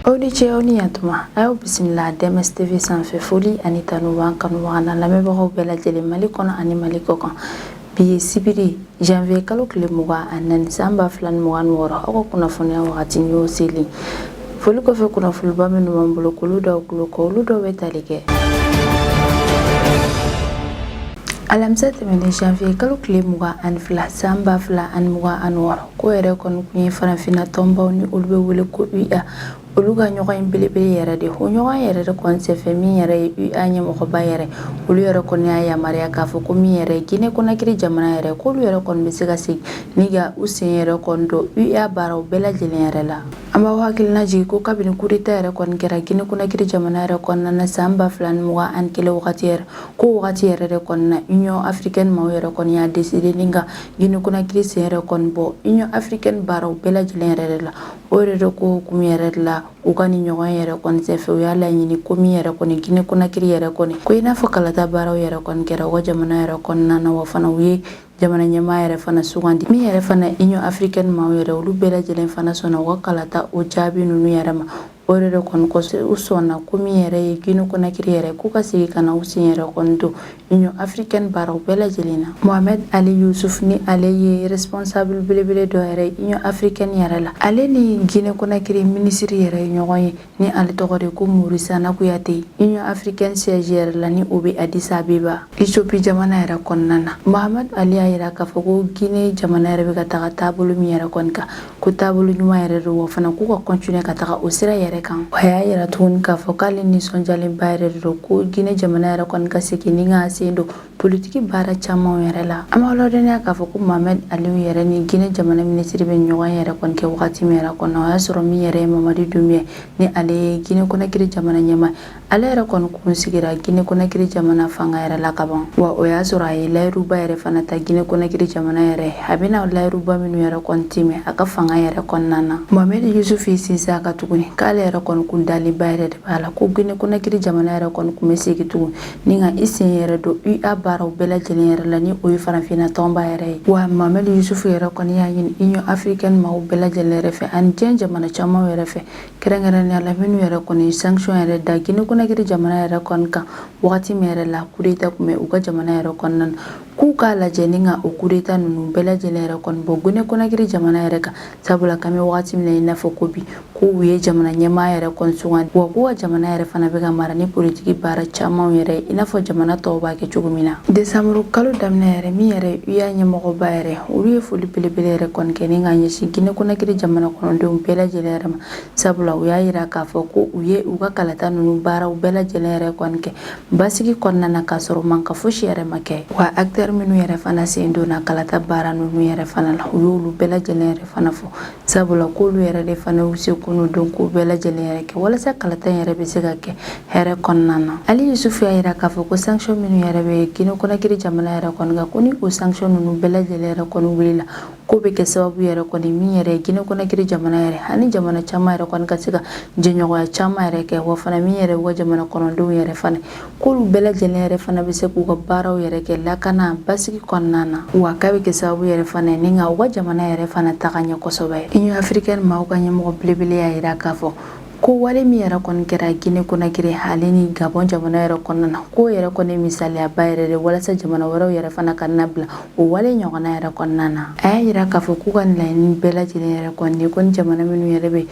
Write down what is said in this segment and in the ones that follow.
Aw ni ce, aw ni yantuma. A y'aw bisimila DMS TV sanfɛ. Foli ani tanu b'an kanubaga n'an lamɛnbagaw bɛɛ lajɛlen, Mali kɔnɔ ani Mali kɔ kan. Bi ye sibiri, janvier kalo tile 24, san 2026. Aw ka kunnafoniya wagati ni y'o seli. Foli kɔfɛ, kunnafoniba minnu b'an bolo k'olu d'aw tulo kɔ, olu dɔw bɛ tali kɛ: alamisa tɛmɛnen, janvier kalo tile 22, san 2026, ko yɛrɛ kɔni kun ye farafinna tɔnbaw ni olu bɛ wele ko UA, olu ka ɲɔgɔn ye belebele yɛrɛ de. O ɲɔgɔn yɛrɛ de kɔni senfɛ, min yɛrɛ ye UA ɲɛmɔgɔba yɛrɛ, olu yɛrɛ kɔni y'a yamaruya k'a fɔ ko min yɛrɛ ye Guinée Conakry jamana yɛrɛ, k'olu yɛrɛ kɔni bɛ se ka segin ni ka u sen yɛrɛ kɔni don UA baaraw bɛɛ lajɛlen yɛrɛ la. An b'aw hakilina jigin ko kabini coup d'état yɛrɛ kɔni kɛra Guinée Conakry jamana yɛrɛ kɔnɔna na san 2021 wagati yɛrɛ, ko wagati yɛrɛ de kɔni na, Union africaine maaw yɛrɛ kɔni y'a décidé ni ka Guinée Conakry sen yɛrɛ kɔni bɔ Union africaine baaraw bɛɛ lajɛlen yɛrɛ de la. O yɛrɛ de ko hukumu yɛrɛ de la, u ka nin ɲɔgɔn yɛrɛ kɔni senfɛ, u y'a laɲini ko min yɛrɛ kɔni Guinée Conakry yɛrɛ kɔni, ko i n'a fɔ kalata baaraw yɛrɛ kɔni kɛra u ka jamana yɛrɛ kɔnɔna na, wa fana u ye jamana ɲɛmaa yɛrɛ fana sugandi. Min yɛrɛ fana Union africaine maaw yɛrɛ, olu bɛɛ lajɛlen fana sɔnna u ka kalata o jaabi ninnu yɛrɛ ma. O yɛrɛ de kɔni kɔsɔn, u sɔnna ko min yɛrɛ ye Guinée Conakry yɛrɛ, k'u ka segin ka na u sen yɛrɛ kɔni don Union africaine baaraw bɛɛ lajɛlen na. Mohamed Ali Youssouf, ni ale ye responsable belebele dɔ yɛrɛ Union africaine yɛrɛ la, ale ni Guinée Conakry minisiri yɛrɛ ye ɲɔgɔn ye, ni ale tɔgɔ de ko Morissanda Kouyaté, Union africaine siège yɛrɛ la, ni o bɛ Addis Abeba, Ethiopie jamana yɛrɛ kɔnɔna na. Mohamed Ali y'a yira k'a fɔ ko Guinée jamana yɛrɛ bɛ ka taga taabolo min yɛrɛ kɔni kan, ko taabolo ɲuman yɛrɛ don, wa fana k'u ka continuer ka taga o sira yɛrɛ kan. A y'a yira tuguni k'a fɔ k'ale nisɔndiyalenba yɛrɛ de don ko Guinée jamana yɛrɛ kɔni ka segin ni k'a sen don politiki baara caman yɛrɛ la. An b'aw ladɔnniya k'a fɔ ko Mohamed Aliou yɛrɛ ni Guinée jamana minisiri bɛ ɲɔgɔn yɛrɛ kɔni kɛ wagati min yɛrɛ kɔnɔ, o y'a sɔrɔ min yɛrɛ ye Mamadi Doumbouya, ni ale ye Guinée Conakry jamana ɲɛmaa, ale yɛrɛ kɔni kun sigira Guinée Conakry jamana fanga yɛrɛ la ka ban. Wa o y'a sɔrɔ a ye layiruba yɛrɛ fana ta Guinée Conakry jamana yɛrɛ, a bɛna layiruba minnu yɛrɛ kɔni timɛ a ka fanga yɛrɛ kɔnɔna na. Mohamed Youssouf y'i sinsin a kan tuguni k'ale yɛrɛ kɔni kun dalenba yɛrɛ de b'a la ko Guinée Conakry jamana yɛrɛ kɔni kun bɛ segin tugun ni ka i sen yɛrɛ don UA baaraw bɛɛ lajɛlen yɛrɛ la, ni o ye farafinna tɔnba yɛrɛ ye. Wa Mohamed Youssouf yɛrɛ kɔni y'a ɲini Union africaine maaw bɛɛ lajɛlen yɛrɛ fɛ ani diɲɛ jamana caman yɛrɛ fɛ, kɛrɛnkɛrɛnnenya la minnu yɛrɛ kɔni sanction yɛrɛ da Guinée Conakry jamana yɛrɛ kɔni kan wagati min yɛrɛ la coup d'état tun bɛ u ka jamana yɛrɛ kɔnɔna na, k'u k'a lajɛ ni ka o coup d'état ninnu bɛɛ lajɛlen yɛrɛ kɔni bɔ Guinée Conakry jamana yɛrɛ kan, sabula k'an bɛ wagati min na i n'a fɔ ko bi, k'u ye jamana ɲɛmaa yɛrɛ kɔni sugandi, wa k'u ka jamana yɛrɛ fana bɛ ka mara ni politiki baara caman yɛrɛ ye, i n'a fɔ jamana tɔw b'a kɛ cogo min na. Desanburu kalo daminɛ yɛrɛ, min yɛrɛ UA ɲɛmɔgɔba yɛrɛ, olu ye foli belebele yɛrɛ kɔni kɛ ni ka ɲɛsin Guinée Conakry jamana kɔnɔdenw bɛɛ lajɛlen yɛrɛ ma, sabula u y'a yira k'a fɔ ko u ye u ka kalata ninnu baaraw bɛɛ lajɛlen yɛrɛ kɔni kɛ basigi kɔnɔna na, k'a sɔrɔ mankan fosi yɛrɛ ma kɛ. Wa acteur minnu yɛrɛ fana sen donna kalata baara ninnu yɛrɛ fana la, u y'olu bɛɛ lajɛlen yɛrɛ fana fɔ, sabula k'olu yɛrɛ de fana y'u se k'u don k'u bɛɛ lajɛlen yɛrɛ kɛ walasa kalata in yɛrɛ bɛ se ka kɛ hɛrɛ kɔnɔna na. Ali Youssouf y'a yira k'a fɔ ko sanction minnu yɛrɛ bɛ Guinée Conakry jamana yɛrɛ kɔni kan, ko ni o sanction ninnu bɛɛ lajɛlen yɛrɛ kɔni wulila, ko bɛ kɛ sababu yɛrɛ kɔni min yɛrɛ ye Guinée Conakry jamana yɛrɛ ani jamana caman yɛrɛ kɔni ka se ka jɛɲɔgɔnya caman yɛrɛ kɛ, wa fana min yɛrɛ u ka jamana kɔnɔdenw yɛrɛ fana, k'olu bɛɛ lajɛlen yɛrɛ fana bɛ se k'u ka baaraw yɛrɛ kɛ lakana basigi kɔnɔna na, wa k'a bɛ kɛ sababu yɛrɛ fana ye ni ka u ka jamana yɛrɛ fana taga ɲɛ kosɛbɛ. Union africaine maaw ka ɲɛmɔgɔ belebele y'a yira k'a fɔ ko wale min yɛrɛ kɔni kɛra Guinée Conakry ale ni Gabon jamana yɛrɛ kɔnɔna na, k'o yɛrɛ kɔni misaliyaba yɛrɛ de walasa jamana wɛrɛw yɛrɛ fana ka na bila o wale ɲɔgɔnna yɛrɛ kɔnɔna na. A y'a yira k'a fɔ k'u ka laɲini bɛɛ lajɛlen yɛrɛ kɔni ko ni jamana minnu yɛrɛ bɛ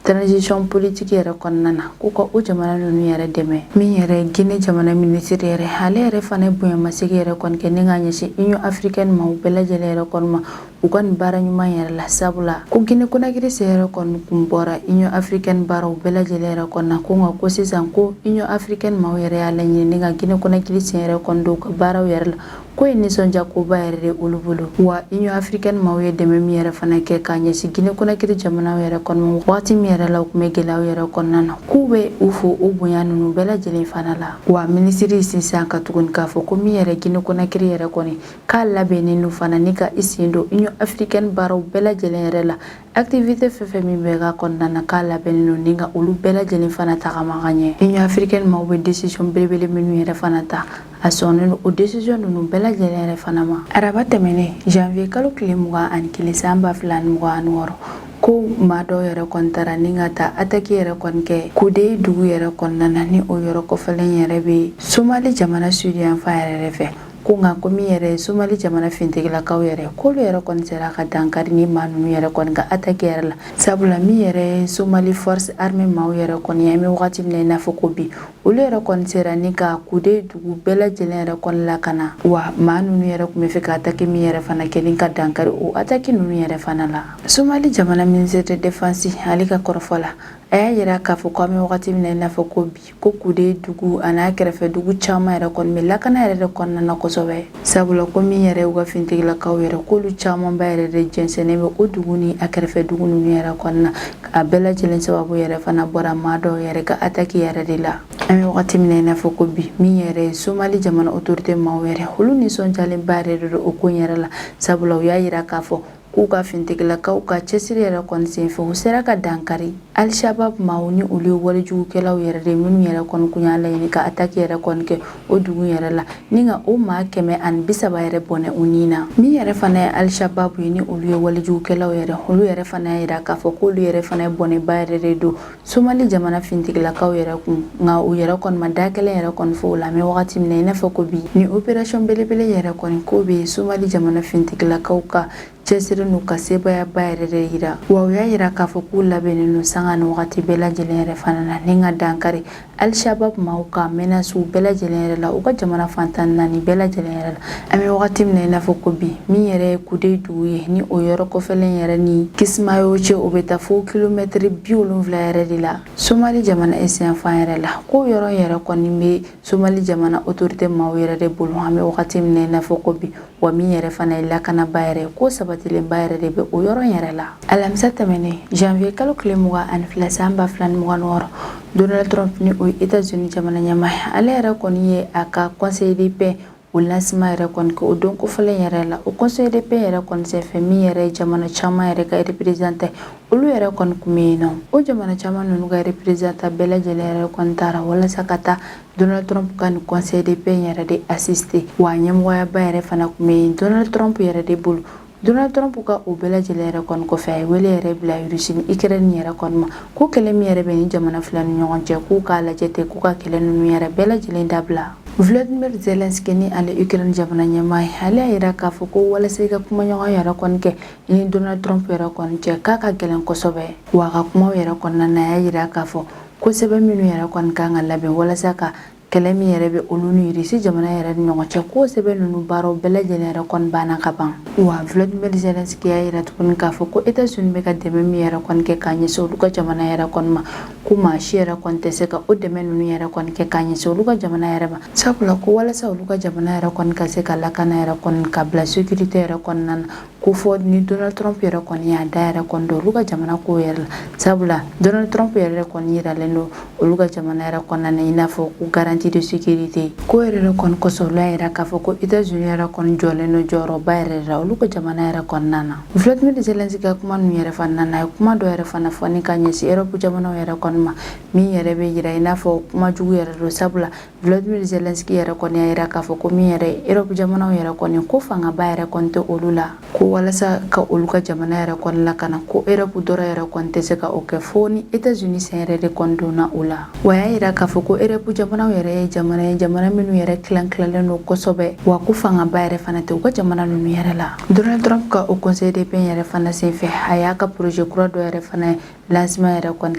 transition politique yɛrɛ kɔnɔna na, k'u ka o jamana ninnu yɛrɛ dɛmɛ. Min yɛrɛ Guinée jamana minisiri yɛrɛ, ale yɛrɛ fana ye bonyamasegin yɛrɛ kɔni kɛ ni k'a ɲɛsin Union africaine maaw bɛɛ lajɛlen yɛrɛ kɔni ma u ka nin baara ɲuman yɛrɛ la, sabula ko Guinée Conakry sen yɛrɛ kɔni kun bɔra Union africaine baaraw bɛɛ lajɛlen yɛrɛ kɔni na, ko nka ko sisan ko Union africaine maaw yɛrɛ y'a laɲini ni ka Guinée Conakry sen yɛrɛ kɔni don u ka baaraw yɛrɛ la, ko ye nisɔndiya koba yɛrɛ de olu bolo. Wa Union africaine maaw ye dɛmɛ min yɛrɛ fana kɛ k'a ɲɛsin Guinée Conakry jamanaw yɛrɛ kɔni ma wagati min yɛrɛ la u tun bɛ gɛlɛyaw yɛrɛ kɔnɔna na, k'u bɛ u fo o bonya ninnu bɛɛ lajɛlen fana la. Wa minisiri sinsin ka tuguni k'a fɔ ko min yɛrɛ Guinée Conakry yɛrɛ kɔni k'a labɛnnen don fana ni ka i sen don Union africaine baaraw bɛɛ lajɛlen yɛrɛ la, activité fɛn fɛn min bɛ k'a kɔnɔna na, k'a labɛnnen don ni ka olu bɛɛ lajɛlen fana tagama ka ɲɛ. Union africaine maaw bɛ décision belebele minnu yɛrɛ fana ta, a sɔnnen don o décision ninnu bɛɛ lajɛlen yɛrɛ fana ma. Araba tɛmɛnen, janvier kalo tile 21, san 2026. Ko maa dɔw yɛrɛ kɔni taara ni ka taa attaque yɛrɛ kɔni kɛ Kudey dugu yɛrɛ kɔnɔna na, ni o yɔrɔ kɔfɛlen yɛrɛ bɛ Somali jamana sud yanfan yɛrɛ fɛ. Ko nka ko min yɛrɛ ye Somali jamana fintigilakaw yɛrɛ, k'olu yɛrɛ kɔni sera ka dankari ni maa ninnu yɛrɛ kɔni ka attaque yɛrɛ la, sabula min yɛrɛ ye Somali force armée maaw yɛrɛ kɔni ye, an bɛ wagati min na i n'a fɔ ko bi, olu yɛrɛ kɔni sera ni ka Kudey dugu bɛɛ lajɛlen yɛrɛ kɔni lakana. Wa maa ninnu yɛrɛ tun bɛ fɛ ka attaque min yɛrɛ fana kɛ ni ka dankari o attaque ninnu yɛrɛ fana la. Somali jamana ministre de défense, ale ka kɔrɔfɔ la, a y'a yira k'a fɔ ko an bɛ wagati min na i n'a fɔ ko bi, ko Kudey dugu a n'a kɛrɛfɛ dugu caman yɛrɛ kɔni bɛ lakana yɛrɛ de kɔnɔna na kosɛbɛ, sabula ko min yɛrɛ y'u ka fintigilakaw yɛrɛ, k'olu camanba yɛrɛ de jɛnsɛnnen bɛ o dugu ni a kɛrɛfɛ dugu ninnu yɛrɛ kɔnɔna. A bɛɛ lajɛlen sababu yɛrɛ fana bɔra maa dɔw yɛrɛ ka attaque yɛrɛ de la. An bɛ wagati min na i n'a fɔ ko bi, min yɛrɛ ye Somali jamana autorité maaw yɛrɛ, olu nisɔndiyalenba yɛrɛ de don o ko in yɛrɛ la, sabula u y'a yira k'a fɔ k'u ka fintigilakaw ka cɛsiri yɛrɛ kɔni senfɛ, u sera ka dankari Al-Shabaab maaw, ni olu ye walejugukɛlaw yɛrɛ de, minnu yɛrɛ kɔni kun y'a laɲini ka attaque yɛrɛ kɔni kɛ o dugu yɛrɛ la, ni ka o maa 130 yɛrɛ bɔnɛ u ni na. Min yɛrɛ fana ye Al-Shabaab ye, ni olu ye walejugukɛlaw yɛrɛ, olu yɛrɛ fana y'a yira k'a fɔ k'olu yɛrɛ fana ye bɔnɛba yɛrɛ de don Somali jamana fintigilakaw yɛrɛ kun, nka u yɛrɛ kɔni ma da kelen yɛrɛ kɔni fɔ o la. An bɛ wagati min na i n'a fɔ ko bi, ni opération belebele yɛrɛ kɔni ko bɛ Somali jamana fintigilakaw ka cɛsiri n'u ka sebaayaba yɛrɛ de yira. Wa u y'a yira k'a fɔ k'u labɛnnen don sanga ni wagati bɛɛ lajɛlen yɛrɛ fana na ni ka dankari Al-Shabaab maaw ka menaces bɛɛ lajɛlen yɛrɛ la u ka jamana fan 14 bɛɛ lajɛlen yɛrɛ la. An bɛ wagati min na i n'a fɔ ko bi, min yɛrɛ ye Kudey dugu ye, ni o yɔrɔ kɔfɛlen yɛrɛ ni Kismayo cɛ, o bɛ taa fo kilomɛtiri 70 yɛrɛ de la Somali jamana est yanfan yɛrɛ la, k'o yɔrɔ yɛrɛ kɔni bɛ Somali jamana autorité maaw yɛrɛ de bolo an bɛ wagati min na i n'a fɔ ko bi. Wa min yɛrɛ fana ye lakanaba yɛrɛ, ko sabatilenba yɛrɛ de bɛ o yɔrɔ yɛrɛ la. Alamisa tɛmɛnen, janvier kalo tile 22 san 2026, Donald Trump, ni o ye États-Unis jamana ɲɛmaa ye, ale yɛrɛ kɔni ye a ka conseil de paix o lancement yɛrɛ kɔni kɛ o don kofɔlen yɛrɛ la. O conseil de paix yɛrɛ kɔni senfɛ, min yɛrɛ ye jamana caman yɛrɛ ka représentant, olu yɛrɛ kɔni kun bɛ yen nɔ. O jamana caman ninnu ka représentant bɛɛ lajɛlen yɛrɛ kɔni taara walasa ka taa Donald Trump ka nin conseil de paix yɛrɛ de assister. Wa ɲɛmɔgɔyaba yɛrɛ fana kun bɛ yen Donald Trump yɛrɛ de bolo. Donald Trump ka o bɛɛ lajɛlen yɛrɛ kɔni kɔfɛ, a ye wele yɛrɛ bila Russie ni Ukraine yɛrɛ kɔni ma, ko kɛlɛ min yɛrɛ bɛ ni jamana fila ni ɲɔgɔn cɛ, k'u k'a lajɛ ten, k'u ka kɛlɛ ninnu yɛrɛ bɛɛ lajɛlen dabila. Vladimir Zelensky, ni ale Ukraine jamana ɲɛmaa ye, ale y'a yira k'a fɔ ko walasa i ka kumaɲɔgɔn yɛrɛ kɔni kɛ i ni Donald Trump yɛrɛ kɔni cɛ, k'a ka gɛlɛn kosɛbɛ. Wa a ka kumaw yɛrɛ kɔnɔna na, a y'a yira k'a fɔ ko sɛbɛn minnu yɛrɛ kɔni kan ka labɛn walasa ka kɛlɛ min yɛrɛ bɛ olu ni Russie jamana yɛrɛ ni ɲɔgɔn cɛ, ko sɛbɛn ninnu baaraw bɛɛ lajɛlen yɛrɛ kɔni banna ka ban. Wa Vladimir Zelensky y'a yira tuguni k'a fɔ ko États-Unis bɛ ka dɛmɛ min yɛrɛ kɔni kɛ k'a ɲɛsin olu ka jamana yɛrɛ kɔni ma, ko maa si yɛrɛ kɔni tɛ se ka o dɛmɛ ninnu yɛrɛ kɔni kɛ k'a ɲɛsin olu ka jamana yɛrɛ ma, sabula ko walasa olu ka jamana yɛrɛ kɔni ka se ka lakana yɛrɛ kɔni ka bila sécurité yɛrɛ kɔnɔna na, ko fɔ ni Donald Trump yɛrɛ kɔni y'a da yɛrɛ kɔni don olu ka jamana ko yɛrɛ la, sabula Donald Trump yɛrɛ kɔni yiralen don olu ka jamana yɛrɛ kɔnɔna na i n'a fɔ ko garantie de sécurité. Ko yɛrɛ kɔni kosɔn, olu y'a yira k'a fɔ ko États-Unis yɛrɛ kɔni jɔlen don jɔyɔrɔba yɛrɛ la olu ka jamana yɛrɛ kɔnɔna na. Vladimir Zelensky ka kuma ninnu yɛrɛ fana na, a ye kuma dɔ yɛrɛ fana fɔ ni ka ɲɛsin Europe jamanaw yɛrɛ kɔni ma, min yɛrɛ bɛ yira i n'a fɔ kuma jugu yɛrɛ don, sabula Vladimir Zelensky yɛrɛ kɔni y'a yira k'a fɔ ko min yɛrɛ Europe jamanaw yɛrɛ kɔni, ko fangaba yɛrɛ kɔni tɛ olu la, ko walasa ka olu ka jamana yɛrɛ kɔni lakana, ko Europe dɔrɔn yɛrɛ kɔni tɛ se ka o kɛ, fo ni États-Unis sen yɛrɛ de kɔni donna o la. Wa y'a yira k'a fɔ ko Europe jamanaw yɛrɛ ye jamana ye, jamana minnu yɛrɛ tilan tilalen don kosɛbɛ, wa ko fangaba yɛrɛ fana tɛ u ka jamana ninnu yɛrɛ la. Donald Trump ka o conseil de paix yɛrɛ fana senfɛ, a y'a ka projet kura dɔ yɛrɛ fana lancement yɛrɛ kɔni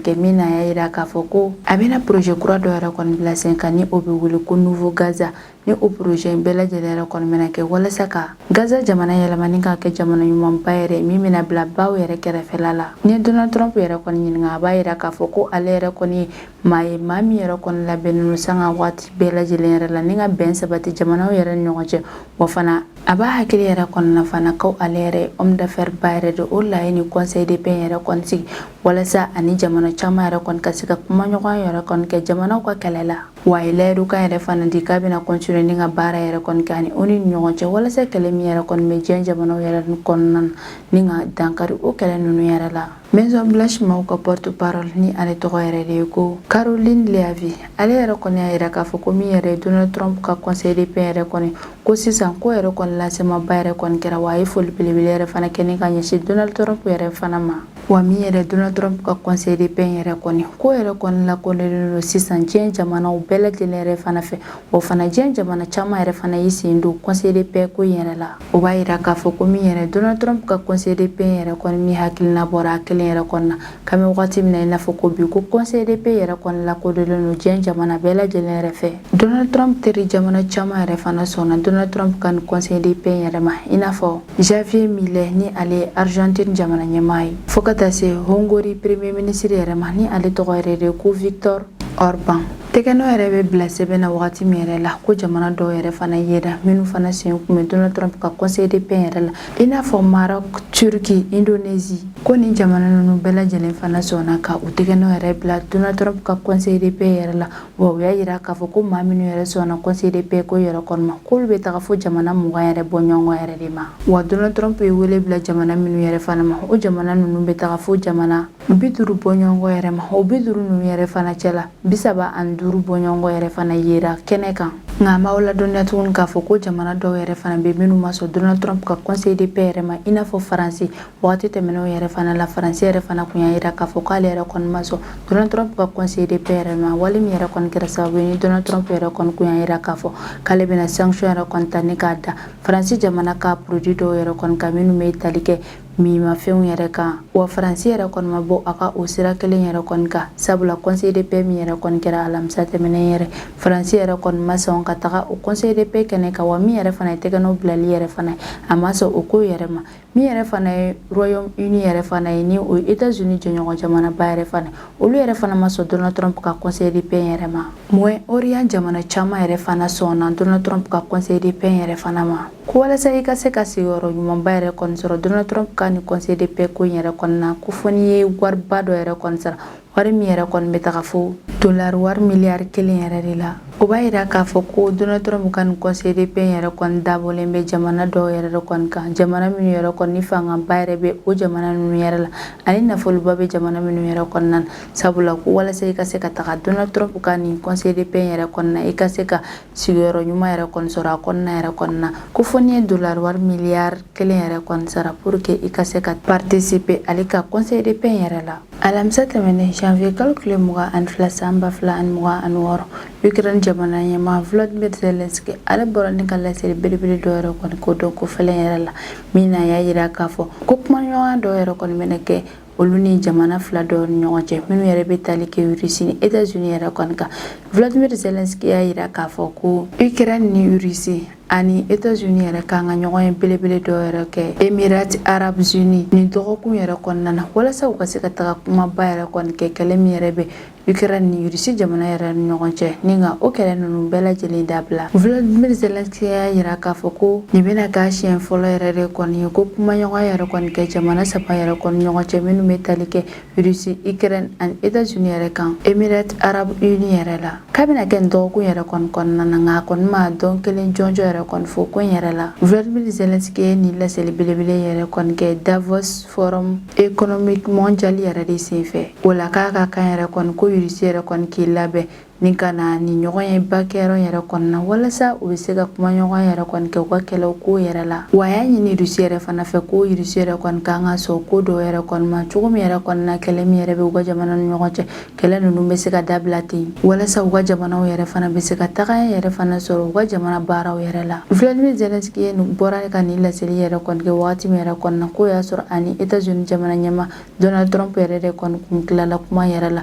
kɛ, min na a y'a yira k'a fɔ ko a bɛna projet kura dɔ yɛrɛ kɔni bila sen kan, ni o bɛ wele ko nouveau Gaza. Ni o projet in bɛɛ lajɛlen yɛrɛ kɔni bɛna kɛ walasa ka Gaza jamana yɛlɛmani k'a kɛ jamana ɲumanba yɛrɛ, min bɛna bila baw yɛrɛ kɛrɛfɛla la. Ni Donald Trump yɛrɛ kɔni ɲininka, a b'a yira k'a fɔ ko ale yɛrɛ kɔni ye maa ye, maa min yɛrɛ kɔni labɛnnen don sanga waati bɛɛ lajɛlen yɛrɛ la ni ka bɛn sabati jamanaw yɛrɛ ni ɲɔgɔn cɛ. Wa fana a b'a hakili yɛrɛ kɔnɔna fana ko ale yɛrɛ homme d'affaires ba yɛrɛ de. O la a ye nin conseil de paix yɛrɛ kɔni sigi walasa ani jamana caman yɛrɛ kɔni ka se ka kuma ɲɔgɔn yɛrɛ kɔni kɛ jamanaw ka kɛlɛ la. Wa a ye layidu kan yɛrɛ fana di k'a bɛna continuer ni ka baara yɛrɛ kɔni kɛ ani o ni ɲɔgɔn cɛ, walasa kɛlɛ min yɛrɛ kɔni bɛ diɲɛ jamanaw yɛrɛ kɔnɔna na, ni ka dankari o kɛlɛ ninnu yɛrɛ la. Maison Blanche maaw ka porte parole, ni ale tɔgɔ yɛrɛ de ye ko Karoline Leavitt, ale yɛrɛ kɔni y'a yira k'a fɔ ko min yɛrɛ ye Donald Trump ka conseil de paix yɛrɛ kɔni, ko sisan ko yɛrɛ kɔni lancement ba yɛrɛ kɔni kɛra. Wa a ye foli belebele yɛrɛ fana kɛ ni ka ɲɛsin Donald Trump yɛrɛ fana ma. Wa Wa min yɛrɛ Donald Trump ka conseil de paix yɛrɛ kɔni, ko yɛrɛ kɔni lakodɔnnen don sisan diɲɛ jamanaw bɛɛ lajɛlen yɛrɛ fana fɛ. O fana, diɲɛ jamana caman yɛrɛ fana y'i sen don conseil de paix ko in yɛrɛ la. O b'a yira k'a fɔ ko min yɛrɛ Donald Trump ka conseil de paix yɛrɛ kɔni, min hakilina bɔra a kelen yɛrɛ kɔni na, k'an bɛ wagati min na i n'a fɔ ko bi, ko conseil de paix yɛrɛ kɔni lakodɔnnen don diɲɛ jamana bɛɛ lajɛlen yɛrɛ fɛ. Donald Trump teri jamana caman yɛrɛ fana sɔnna Donald Trump ka nin conseil de paix yɛrɛ ma, i n'a fɔ Javier Milei, ni ale ye Argentine jamana ɲɛmaa ye, fo ka taa se Hongrie premier ministre yɛrɛ ma, ni ale tɔgɔ yɛrɛ de ko Victor Orban. Tɛgɛnɔ yɛrɛ bɛ bila sɛbɛn na wagati min yɛrɛ la, ko jamana dɔw yɛrɛ fana yera minnu fana sen kun bɛ Donald Trump ka conseil de paix yɛrɛ la, i n'a fɔ Maroc, Turquie, Indonésie, ko nin jamana ninnu bɛɛ lajɛlen fana sɔnna ka u tɛgɛnɔ yɛrɛ bila Donald Trump ka conseil de paix yɛrɛ la. Wa u y'a yira k'a fɔ ko maa minnu yɛrɛ sɔnna conseil de paix ko yɛrɛ kɔni ma, k'olu bɛ taga fo jamana 20 yɛrɛ bɔ ɲɔgɔn yɛrɛ de ma. Wa Donald Trump ye wele bila jamana minnu yɛrɛ fana ma, o jamana ninnu bɛ taga fo jamana 50 bɔ ɲɔgɔn yɛrɛ ma. O 50 ninnu yɛrɛ fana cɛla, 35 bɔ ɲɔgɔn yɛrɛ fana yera kɛnɛ kan. Nka an b'aw ladɔnniya tuguni k'a fɔ ko jamana dɔw yɛrɛ fana bɛ minnu ma sɔn Donald Trump ka conseil de paix yɛrɛ ma, i n'a fɔ Faransi. Wagati tɛmɛnenw yɛrɛ fana la, Faransi yɛrɛ fana kun y'a yira k'a fɔ k'ale yɛrɛ kɔni ma sɔn Donald Trump ka conseil de paix yɛrɛ ma, wale min yɛrɛ kɔni kɛra sababu ye ni Donald Trump yɛrɛ kɔni kun y'a yira k'a fɔ k'ale bɛna sanction yɛrɛ kɔni ta ni k'a da Faransi jamana ka produit dɔw yɛrɛ kɔni kan minnu bɛ tali kɛ mimafɛnw yɛrɛ kan. Wa Faransi yɛrɛ kɔni ma bɔ a ka o sira kelen yɛrɛ kɔni kan, sabula conseil de paix min yɛrɛ kɔni kɛra alamisa tɛmɛnen yɛrɛ, Faransi yɛrɛ kɔni ma sɔn ka taga o conseil de paix kɛnɛ kan. Wa min yɛrɛ fana ye tɛgɛnɔ bilali yɛrɛ fana, a ma sɔn o ko yɛrɛ ma. Min yɛrɛ fana ye Royaume-Uni yɛrɛ fana ye, ni o ye États-Unis jɛɲɔgɔn jamanaba yɛrɛ fana, olu yɛrɛ fana ma sɔn Donald Trump ka conseil de paix yɛrɛ ma. Moyen-Orient jamana caman yɛrɛ fana sɔnna Donald Trump ka conseil de paix yɛrɛ fana ma, ko walasa i ka se ka sigiyɔrɔ ɲumanba yɛrɛ kɔni sɔrɔ Donald Trump ka nin conseil de paix ko in yɛrɛ kɔni na, ko fo n'i ye wariba dɔ yɛrɛ kɔni sara, wari min yɛrɛ kɔni bɛ taga fo dolari wari miliyari 1 yɛrɛ de la. O b'a yira k'a fɔ ko Donald Trump ka nin conseil de paix yɛrɛ kɔni dabɔlen bɛ jamana dɔw yɛrɛ de kɔni kan, jamana minnu yɛrɛ kɔni ni fangaba yɛrɛ bɛ o jamana ninnu yɛrɛ la, ani nafoloba bɛ jamana minnu yɛrɛ kɔnɔna na. Sabula ko walasa i ka se ka taga Donald Trump ka nin conseil de paix yɛrɛ kɔnɔna, i ka se ka sigiyɔrɔ ɲuman yɛrɛ kɔni sɔrɔ a kɔnɔna yɛrɛ kɔnɔna, ko fo n'i ye dolari wari miliyari 1 yɛrɛ kɔni sara pour que i ka se ka participer ale ka conseil de paix yɛrɛ la. Alamisa tɛmɛnen, janvier kalo tile 22 san 2026, Ukraine jamana ɲɛmaa Volodymyr Zelensky, ale bɔra ni ka laseli belebele dɔ yɛrɛ kɔni ko dɔn ko fɛlɛn yɛrɛ la, min na y'a yira k'a fɔ ko kumaɲɔgɔnya dɔw yɛrɛ kɔni bɛna kɛ olu ni jamana fila dɔw ni ɲɔgɔn cɛ minnu yɛrɛ bɛ tali kɛ Russie ni États-Unis yɛrɛ kɔni kan. Volodymyr Zelensky y'a yira k'a fɔ ko Ukraine ni Russie ani États-Unis yɛrɛ kan ka ɲɔgɔn ye belebele dɔw yɛrɛ kɛ Émirats Arabes Unis nin dɔgɔkun yɛrɛ kɔnɔna na, walasa u ka se ka taga kumaba yɛrɛ kɔni kɛ kɛlɛ min yɛrɛ bɛ Ukraine ni Russie jamana yɛrɛ ni ɲɔgɔn cɛ, ni ka o kɛlɛ ninnu bɛɛ lajɛlen dabila. Volodymyr Zelensky y'a yira k'a fɔ ko nin bɛna k'a siɲɛ fɔlɔ yɛrɛ de kɔni ye ko kumaɲɔgɔnya yɛrɛ kɔni kɛ jamana saba yɛrɛ kɔni ɲɔgɔn cɛ minnu bɛ tali kɛ Russie, Ukraine ani États-Unis yɛrɛ kan Émirats Arabes Unis yɛrɛ la, k'a bɛna kɛ nin dɔgɔkun yɛrɛ kɔni kɔnɔna na. Nka a kɔni ma dɔn kelen jɔnjɔn yɛrɛ kɔni fɔ ko in yɛrɛ la. Volodymyr Zelensky ye nin laseli belebele yɛrɛ kɔni kɛ Davos Forum économique mondial yɛrɛ de senfɛ. O la, k'a ka kan yɛrɛ kɔni ko Russie yɛrɛ kɔni k'i labɛn ni ka na ni ɲɔgɔn ye bakɛyɔrɔ yɛrɛ kɔnɔna, walasa u bɛ se ka kumaɲɔgɔn yɛrɛ kɔni kɛ u ka kɛlɛw ko yɛrɛ la. Wa a y'a ɲini Russie yɛrɛ fana fɛ ko Russie yɛrɛ kɔni kan ka sɔn ko dɔw yɛrɛ kɔni ma, cogo min yɛrɛ kɔni na kɛlɛ min yɛrɛ bɛ u ka jamana ni ɲɔgɔn cɛ, kɛlɛ ninnu bɛ se ka dabila ten, walasa u ka jamanaw yɛrɛ fana bɛ se ka taga yɛrɛ fana sɔrɔ u ka jamana baaraw yɛrɛ la. Vladimir Zelensky ye bɔra ka nin laseli yɛrɛ kɔni kɛ wagati min yɛrɛ kɔni na, k'o y'a sɔrɔ ani États-Unis jamana ɲɛmaa Donald Trump yɛrɛ de kɔni kun tilala kuma yɛrɛ la.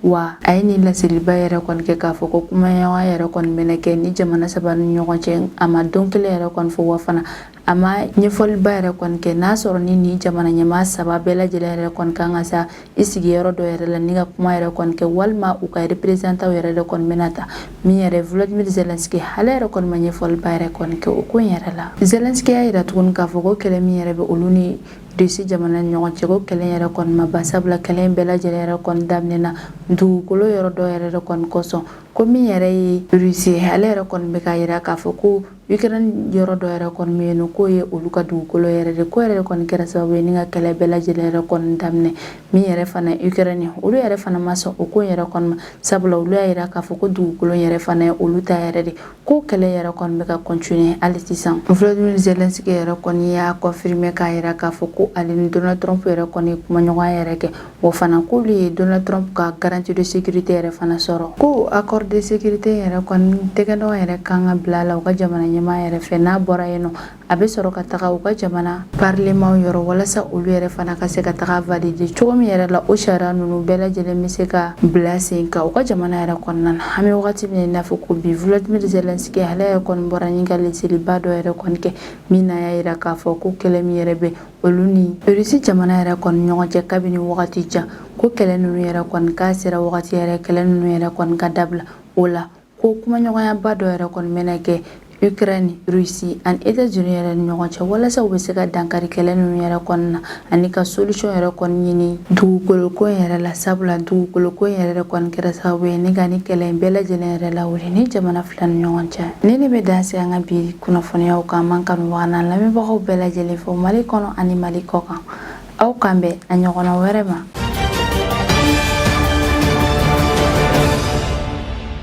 Wa a ye nin laseliba yɛrɛ kɔni kɛ k'a fɔ ko kumaɲɔgɔnya yɛrɛ kɔni bɛna kɛ ni jamana saba ni ɲɔgɔn cɛ. A ma don kelen yɛrɛ kɔni fɔ, wa fana a ma ɲɛfɔliba yɛrɛ kɔni kɛ n'a sɔrɔ ni nin jamana ɲɛmaa saba bɛɛ lajɛlen yɛrɛ kɔni kan ka sa i sigiyɔrɔ dɔ yɛrɛ la ni ka kuma yɛrɛ kɔni kɛ, walima u ka représentant yɛrɛ de kɔni bɛna ta. Min yɛrɛ Volodymyr Zelensky, ale yɛrɛ kɔni ma ɲɛfɔliba yɛrɛ kɔni kɛ o ko in yɛrɛ la. Zelensky y'a yira tuguni k'a fɔ ko kɛlɛ min yɛrɛ bɛ olu ni Russie jamana ni ɲɔgɔn cɛ, ko kɛlɛ yɛrɛ kɔni ma ban, sabula kɛlɛ in bɛɛ lajɛlen yɛrɛ kɔni daminɛna dugukolo yɔrɔ dɔ yɛrɛ de kɔni kosɔn, ko min yɛrɛ ye Russie, ale yɛrɛ kɔni bɛ k'a yira k'a fɔ ko Ukraine yɔrɔ dɔ yɛrɛ kɔni bɛ yen nɔ, k'o ye olu ka dugukolo yɛrɛ de. Ko yɛrɛ kɔni kɛra sababu ye ni ka kɛlɛ bɛɛ lajɛlen yɛrɛ kɔni daminɛ. Min yɛrɛ fana Ukraine, olu yɛrɛ fana ma sɔn o ko yɛrɛ kɔni ma, sabula olu y'a yira k'a fɔ ko dugukolo yɛrɛ fana ye olu ta yɛrɛ de. Ko kɛlɛ yɛrɛ kɔni bɛ ka continuer hali sisan. Volodymyr Zelensky yɛrɛ kɔni y'a confirmer k'a yira k'a fɔ ko ale ni Donald Trump yɛrɛ kɔni ye kumaɲɔgɔnya yɛrɛ kɛ. O fana, k'olu ye Donald Trump ka garantie de sécurité yɛrɛ fana sɔrɔ, ko accord de sécurité yɛrɛ kɔni tɛgɛnɔ yɛrɛ kan ka bila a la u ka jamana ɲɛmaa yɛrɛ fɛ. N'a bɔra yen nɔ, a bɛ sɔrɔ ka taga u ka jamana parlement yɔrɔ, walasa olu yɛrɛ fana ka se ka taga valider cogo min yɛrɛ la, o sariya ninnu bɛɛ lajɛlen bɛ se ka bila sen kan u ka jamana yɛrɛ kɔnɔna na. An bɛ wagati min na i n'a fɔ ko bi, Volodymyr Zelensky, ale yɛrɛ kɔni bɔra ni ka laseliba dɔ yɛrɛ kɔni kɛ, min na y'a yira k'a fɔ ko kɛlɛ min yɛrɛ bɛ olu ni Russie jamana yɛrɛ kɔni ɲɔgɔn cɛ kabini wagati jan, ko kɛlɛ ninnu yɛrɛ kɔni k'a sera wagati yɛrɛ kɛlɛ ninnu yɛrɛ kɔni ka dabila. O la, ko kumaɲɔgɔnyaba dɔ yɛrɛ kɔni bɛna kɛ Ukraine, Russie ani États-Unis yɛrɛ ni ɲɔgɔn cɛ, walasa u bɛ se ka dankari kɛlɛ ninnu yɛrɛ kɔni na ani ka solution yɛrɛ kɔni ɲini dugukolo ko in yɛrɛ la, sabula dugukolo ko in yɛrɛ de kɔni kɛra sababu ye ni ka ni kɛlɛ in bɛɛ lajɛlen yɛrɛ lawuli ni jamana fila ni ɲɔgɔn cɛ. Ni ne bɛ dan sigi an ka bi kunnafoniyaw kan. Man kanubaga n'an lamɛnbagaw bɛɛ lajɛlen fo Mali kɔnɔ ani Mali kɔ kan. Aw kan bɛn a ɲɔgɔnna wɛrɛ ma.